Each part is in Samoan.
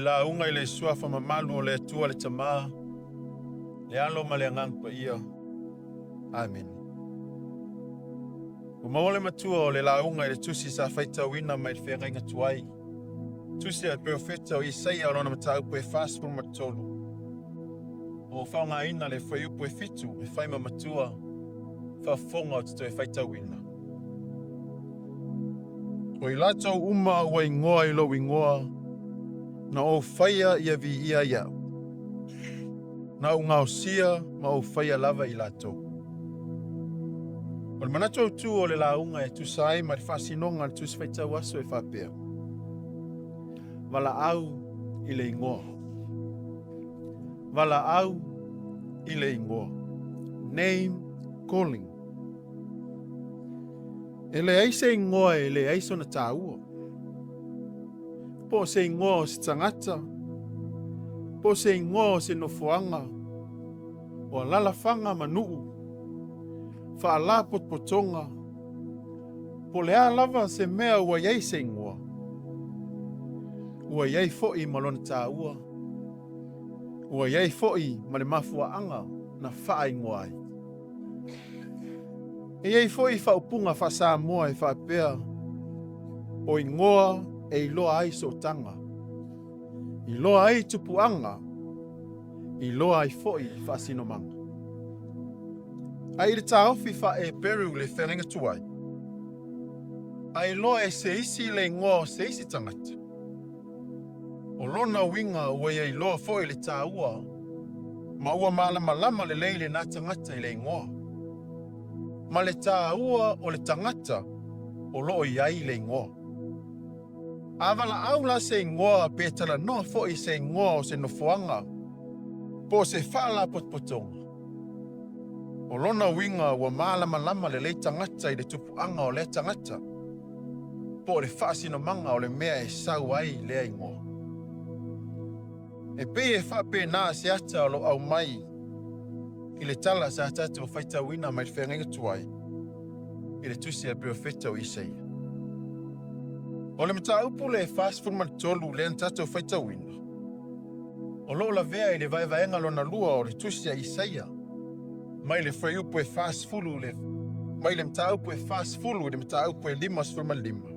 Lauga i le Suafa mamalu o le Atua le Tama, le Alo ma le Agaga Paia. Amene. Ua maua le matua o le lauga i le tusi sa faitauina mai le feagaiga tuai. Tusi a le perofeta o Isaia o lona mataupu e 43. Ua faaaogaina le fuaiupu e 7 e fai ma matua faafofoga o te toe faitauina. O i latou uma ua igoa i lou igoa, na ou faia ia viia ia'u. Na ou gaosia ma ou faia lava i latou. O le manatu autū o le lauga e tusa ai ma le faasinoga a le Tusi Faitau Aso e faapea, Valaau i le igoa. Valaau i le igoa. Name calling. E leai se igoa e leai sona taua. Po o se igoa o se tagata, po o se igoa o se nofoaga, o alalafaga ma nuu, faalapotopotoga, po o le a lava se mea ua i ai se igoa, ua i ai foi ma lona taua, ua i ai foi ma le mafuaaga na faaigoa ai. E i ai foi faaupuga faa-Samoa e faapea, o igoa e iloa ai sootaga, iloa ai tupuaga, iloa ai foi faasinomaga. Ae i le taofi faa-Eperu le feagaiga tuai, a iloa e se isi le igoa o se isi tagata, O lona uiga ua ia iloa foi le taua ma ua malamalama lelei lena tagata i le igoa ma le taua o le tagata o lo o i ai le igoa. A valaau la se igoa pe talanoa foi se igoa o se nofoaga po o se faalapotopotoga, o lona uiga ua malamalama lelei tagata i le tupuaga o lea tagata po o le faasinomaga o le mea e sau ai lea igoa. E pei e faapena se ata o lo o aumai i le tala sa tatou faitauina mai le feagaiga tuai i le tusi a le perofeta o Isaia. O le mataupu le 43 lea na tatou faitauina, o lo o lavea i le vaevaega lona lua o le tusi a Isaia mai le fuaiupu e 40 le mai le mataupu e 40 i le mataupu e 55.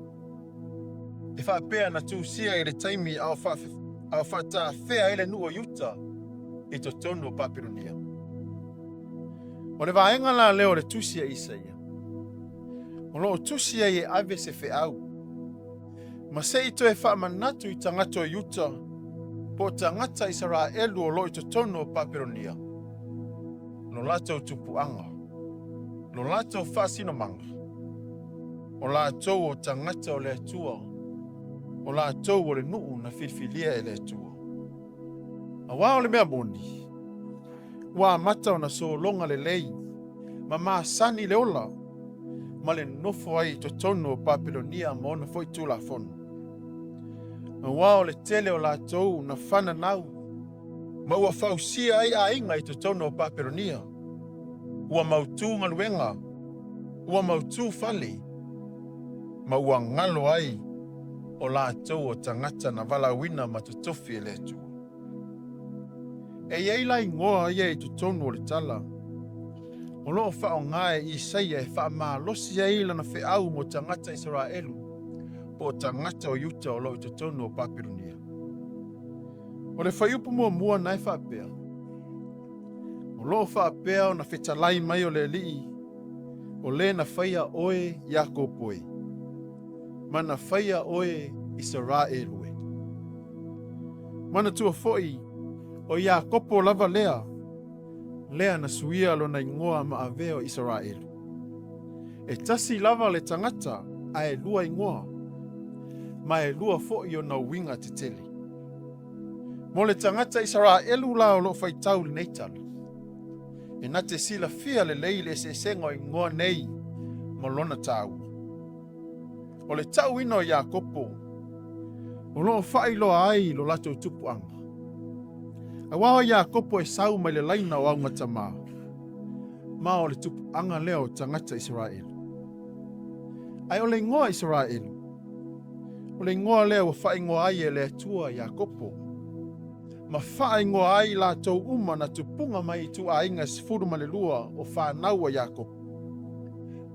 E faapea na tusia i le taimi a o faatafea ai le nuu o Iuta i totonu o Papelonia. O le vaega la lea o le tusi a Isaia, o lo o tusi ai e ave se feau ma se i toe faamanatu i tagata o Iuta po o tagata Isaraelu o lo o i totonu o Papelonia, lo latou tupuaga, lo latou faasinomaga, o latou o tagata o le Atua, o latou o le nuu na filifilia e le Atua. Aua o le mea moni, ua amata ona sologa lelei ma masani le ola ma le nofo ai i totonu o Papelonia ma ona foi Tulafono. Aua o le tele o latou na fananau ma ua fausia ai aiga i totonu o Papelonia, ua mautū galuega, ua mautū fale, ma ua galo ai o latou o tagata na valaauina ma totofi e le Atua. E i ai la igoa ia i totonu o le tala o lo o faaaoga e Isaia e faamalosi ai lana feau mo tagata Isaraelu po o tagata o Iuta o lo o i totonu o Papelonia. O le fuaiupu muamua na e faapea, o lo o faapea ona fetalai mai o le Alii, o le na faia oe Iakopo e, ma na faia oe Isaraelu e. Manatua foi, o Iakopo lava lea, lea na suia lona igoa ma avea o Isaraelu. E tasi lava le tagata ae lua igoa, ma e lua foi ona uiga tetele. Mo le tagata Isaraelu la o lo o faitau lenei tala, e na te silafia lelei le eseesega o igoa nei ma lona taua. O le tauina o Iakopo, o lo o faailoa ai lo latou tupuaga. Aua o Iakopo e sau mai le laina o augatama, ma o le tupuaga lea o tagata Isaraelu. Ae o le igoa Isaraelu, o le igoa lea ua faaigoa ai e le Atua Iakopo. Ma faaigoa ai i latou uma na tupuga mai i ituaiga e 12 o fanau a Iakopo,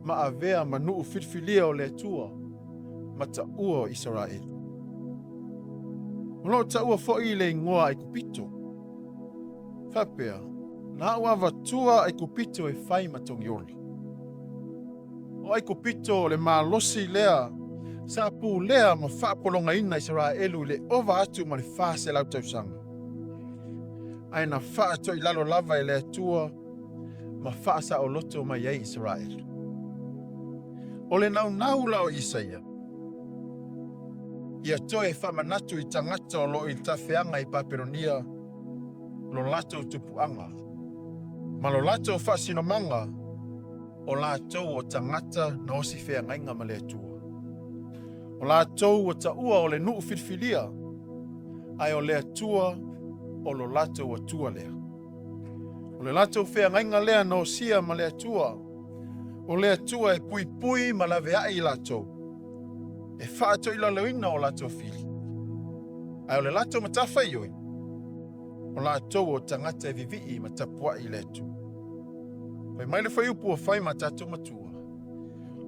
ma avea ma nuu filifilia o le Atua, ma taua o Isaraelu. O lo o taua foi le igoa Aikupito. Faapea, na ou avatua Aikupito e fai ma togiola. O Aikupito o le malosi lea sa pulea ma faapologaina Isaraelu i le ova atu ma le 400 tausaga. Ae na faatoilalo lava e le Atua ma faasaoloto mai ai Isaraelu. O le naunau la o Isaia, ia toe faamanatu i tagata o lo o i le tafeaga i Papelonia lo latou tupuaga ma lo latou faasinomaga, o latou o tagata na osi feagaiga ma le Atua. O latou ua taua o le nuu filifilia, ae o le Atua o lo latou Atua lea. O le latou feagaiga lea na osia ma le Atua, o le Atua e puipui ma laveai i latou, e faatoilaloina o latou fili. Ae o le latou matafaioi, o latou o tagata e vivii ma tapuai i le Atua. Fai mai le fuaiupu ua fai ma tatou matua,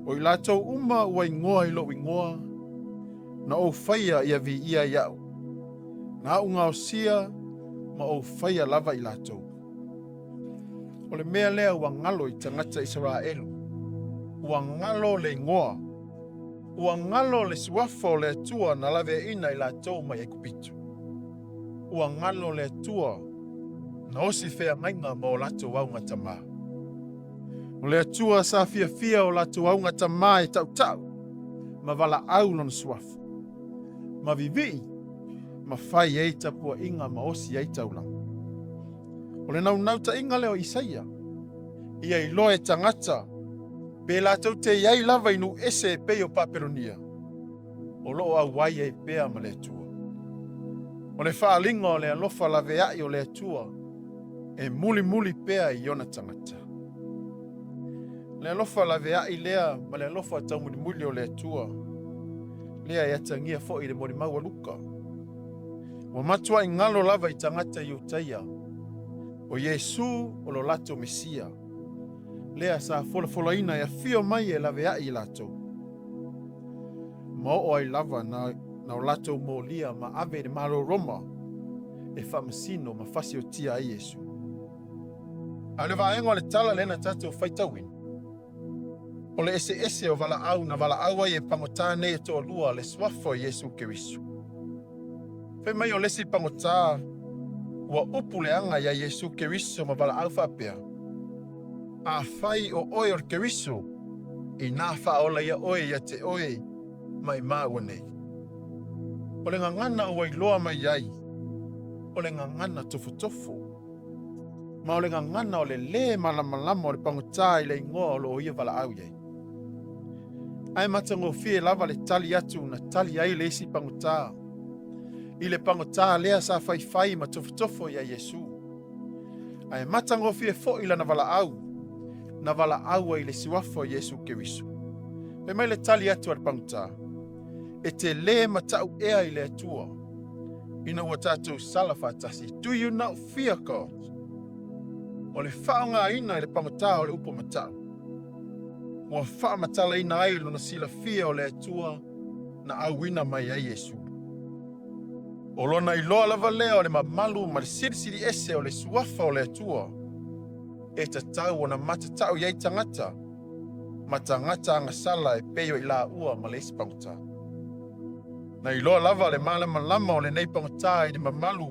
o i latou uma ua igoa i lou igoa, na ou faia ia viia ai au, na ou gaosia ma ou faia lava i latou. O le mea lea ua galo i tagata Isaraelu, ua galo le igoa, ua galo le suafa o le Atua na laveaiina i latou mai Aikupito. Ua galo le Atua na osi feagaiga ma o latou augatama. O le Atua sa fiafia o latou augatama e tautau ma valaau lona suafa, ma vivii ma fai ai tapuaiga ma osi ai taulaga. O le naunautaiga lea o Isaia, ia iloa e tagata pe latou te i ai lava i nuu ese e pei o Papelonia, o lo o auai ai pea ma le Atua. O le faaaliga o le alofa laveai o le Atua e mulimuli pea i ona tagata. Le alofa laveai lea ma le alofa taumulimuli o le Atua, lea e atagia foi i le molimau a Luka. Ua matuai galo lava i tagata Iutaia, o Iesu o lo latou Mesia, lea sa folafolaina e afio mai e laveai i latou. Ma oo ai lava na o latou molia ma ave i le Malo Roma e faamasino ma fasiotia ai Iesu. A o le vaega o le tala lea na tatou faitauina, o le eseese o valaau na valaau ai e pagota nei e toalua le suafa o Iesu Keriso. Fai mai o le isi pagota ua upu leaga ia Iesu Keriso ma valaau faapea, afai o oe o le Keriso, inā faaola ia oe ia te oe mai maua nei. O le gagana ua iloa mai ai, o le gagana tofotofo, ma o le gagana o le lē malamalama o le pagota i le igoa o lo o ia valaau i ai. Ae matagofie lava le tali atu na tali ai le isi pagota, i le pagota lea sa faifai ma tofotofo ia Iesu. Ae matagofie foi lana valaau, na valaau ai i le suafa o Iesu Keriso. Fai mai le tali atu a le pagota, e te lē matau ea i le Atua, ina ua tatou sala faatasi. Do you not fear God? O le faaaogaina e le pagota o le upu matau, ua faamatalaina ai lona silafia o le Atua na auina mai ai Iesu. O lona iloa lava lea o le mamalu ma le silisili ese o le suafa o le Atua, e tatau ona matatau i ai tagata, ma tagata agasala e pei o i laua ma le isi pagota. Na iloa lava le malamalama o lenei pagota i le mamalu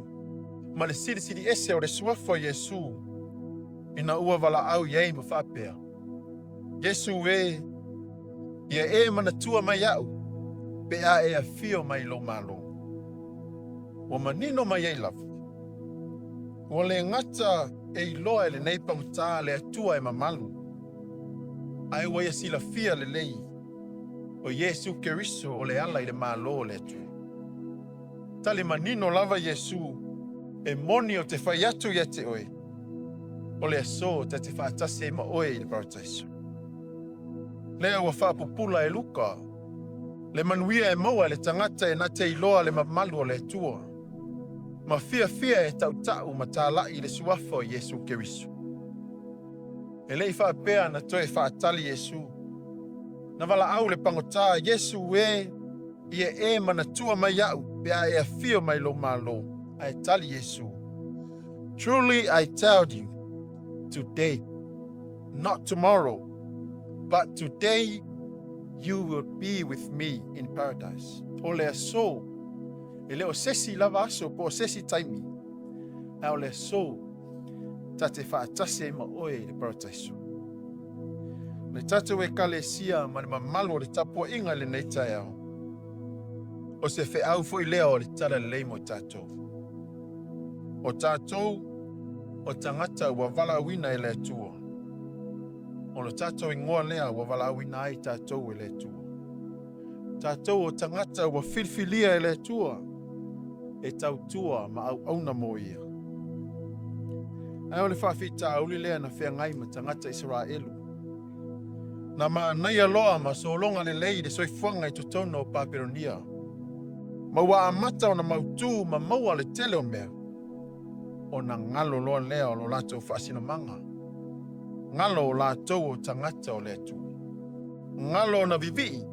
ma le silisili ese o le suafa o Iesu, ina ua valaau i ai ma faapea, Iesu e, ia e manatua mai au, pe a e afio mai lou malo. Ua manino mai ai lava. Ua le gata e iloa e lenei pagota le Atua e mamalu, ae ua ia silafia lelei, o Iesu Keriso o le ala i le malo o le Atua. Tali manino lava Iesu, e moni o te fai atu ia te oe, o le aso ta te faatasi ai ma oe i le parataiso. Lea ua faapupula e Luka, le manuia e maua e le tagata e na te iloa le mamalu o le Atua, Ma fiafia e tautau ma talai i le suafa o Iesu Keriso. E le i faapea na toe faatali Iesu. Na valaau le pagota, Iesu e, ia e manatua mai iaʻu pe a e afio mai lou malo. Ae tali Iesu, "Truly I tell you, today, not tomorrow, but today you will be with me in paradise." O le aso, e le o se isi lava aso po o se isi taimi, a o le aso, ta te faatasi ai ma oe i le parataiso. Le tatou ekalesia ma le mamalu o le tapuaiga i lenei taeao. O se feau foi lea o le tala lelei mo tatou. O tatou, o tagata ua valaauina e le Atua. O le tatou ingoa lea ua valaauina ai tatou e le Atua. Tatou o tagata ua filifilia e le Atua e tautua ma auauna mo ia. Ae o le faafitauli lea na feagai ma tagata Isaraelu. Na manaia loa ma sologa lelei le soifuaga i totonu o Papelonia. Ma ua amata ona mautu ma maua le tele o mea. Ona galo loa lea o lo latou faasinomaga. Galo o latou o tagata o le Atua. Galo ona vivii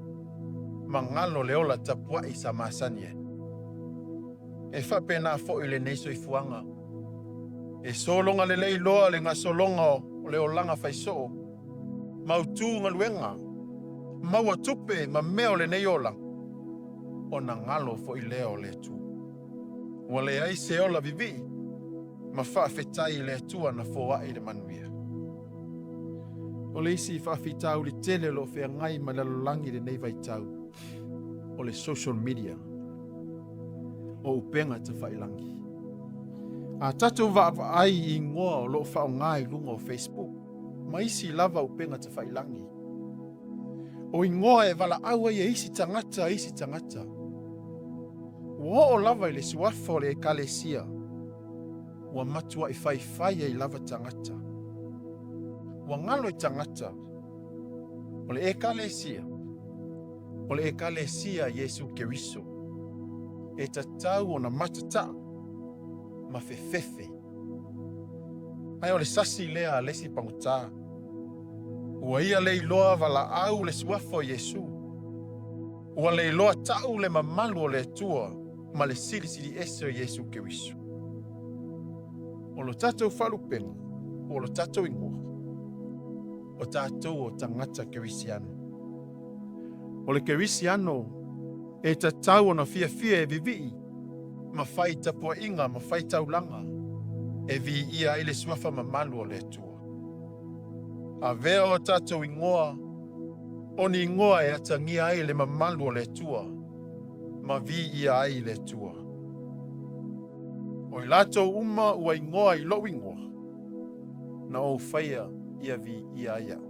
ma galo le ola tapuai sa masani ai. E faapena foi lenei soifuaga. E sologa lelei loa le gasologa o le olaga faisoo. Mautu galuega. Maua tupe ma mea o lenei ola. Ona galo foi lea o le Atua. Ua leai se ola vivii ma faafetai i le Atua na foai le manuia. O le isi faafitauli tele o lo o feagai ma le lalolagi i lenei vaitau, o le social media, o upega tafailagi. A tatou vaavaai i igoa o lo o faaaoga i luga o Facebook, ma isi lava upega tafailagi, o igoa e valaau ai e isi tagata isi tagata. Ua oo lava i le suafa o le ekalesia, ua matuai faifai ai lava tagata. Ua galo i tagata, o le ekalesia, o le ekalesia Iesu Keriso, e tatau ona matataa ma fefefe. Ae o le sasi lea a le isi pagota. Ua ia le iloa valaau le suafa o Iesu. Ua le iloa tau le mamalu o le Atua ma le silisili ese o Iesu Keriso. O lo tatou faalupega, o lo tatou ingoa, o tatou o tagata kerisiano. O le kerisiano e tatau ona fiafia e vivii ma fai tapuaiga ma fai taulaga e viia ai le suafa mamalu o le Atua. Avea o tatou ingoa, o ni ingoa e atagia ai le mamalu o le Atua, ma viia ai le Atua. O i latou uma ua ingoa i lou ingoa, na ou faia ia viia ai au.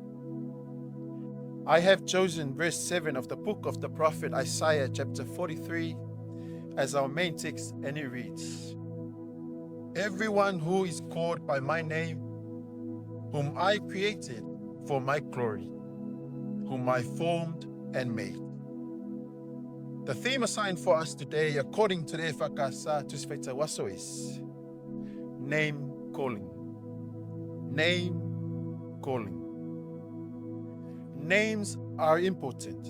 I have chosen verse 7 of the book of the prophet Isaiah, chapter 43, as our main text, and it reads, "Everyone who is called by my name, whom I created for my glory, whom I formed and made." The theme assigned for us today, according to the EFKS Tusi Faitau Aso, is name calling. Name calling. Names are important.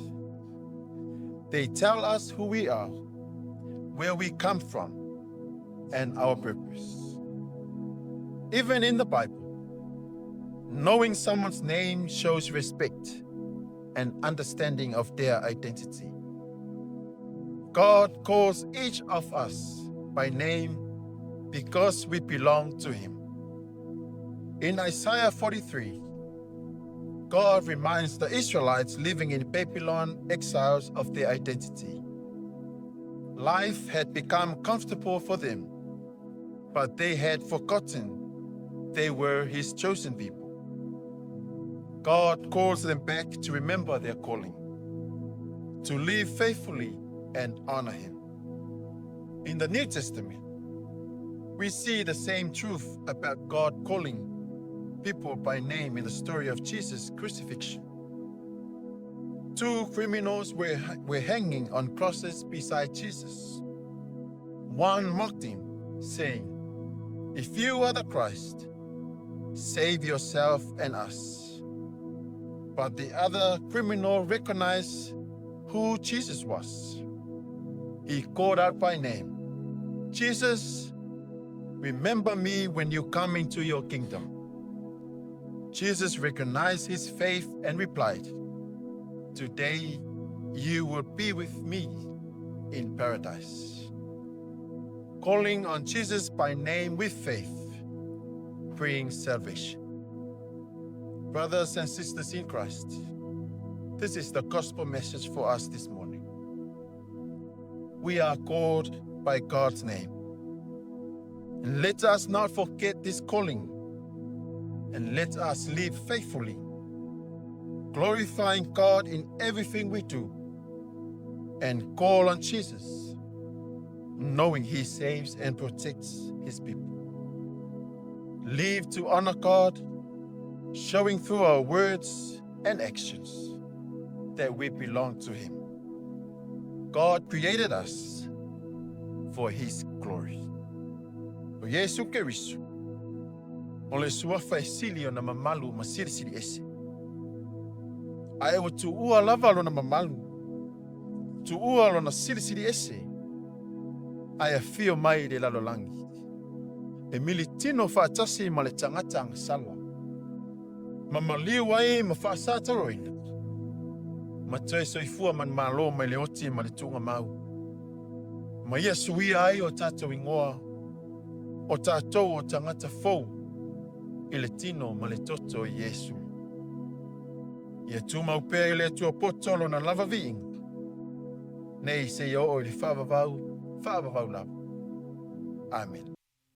They tell us who we are, where we come from, and our purpose. Even in the Bible, knowing someone's name shows respect and understanding of their identity. God calls each of us by name because we belong to Him. In Isaiah 43, God reminds the Israelites living in Babylon exiles of their identity. Life had become comfortable for them, but they had forgotten they were His chosen people. God calls them back to remember their calling, to live faithfully and honor Him. In the New Testament, we see the same truth about God calling people by name in the story of Jesus' crucifixion. Two criminals were hanging on crosses beside Jesus. One mocked him. saying, "If you are the Christ, save yourself and us." But the other criminal recognized who Jesus was. He called out by name, "Jesus, remember me when you come into your kingdom." Jesus recognized his faith and replied, "Today you will be with me in paradise." Calling on Jesus by name with faith brings salvation. Brothers and sisters in Christ, this is the gospel message for us this morning. We are called by God's name. And let us not forget this calling, and let us live faithfully, glorifying God in everything we do, and call on Jesus, knowing He saves and protects His people. Live to honor God, showing through our words and actions that we belong to Him. God created us for His glory. O Iesu Keriso, o le suafa e sili ona mamalu ma silisili ese. Ae ua tuua lava lona mamalu, tuua lona silisili ese, ae afio mai i le lalolagi. E militino faatasi ma le tagata agasala. Ma maliu ai ma faasatoloina. Ma toe soifua manumalo mai le oti ma le tuugamau. Ma ia suia ai o tatou igoa, o tatou o tagata fou, i le tino ma le toto o Iesu. Ia tumau pea i le Atua poto lona lava viiga. Nei seia oo i le faavavau, faavavau lava. Amene.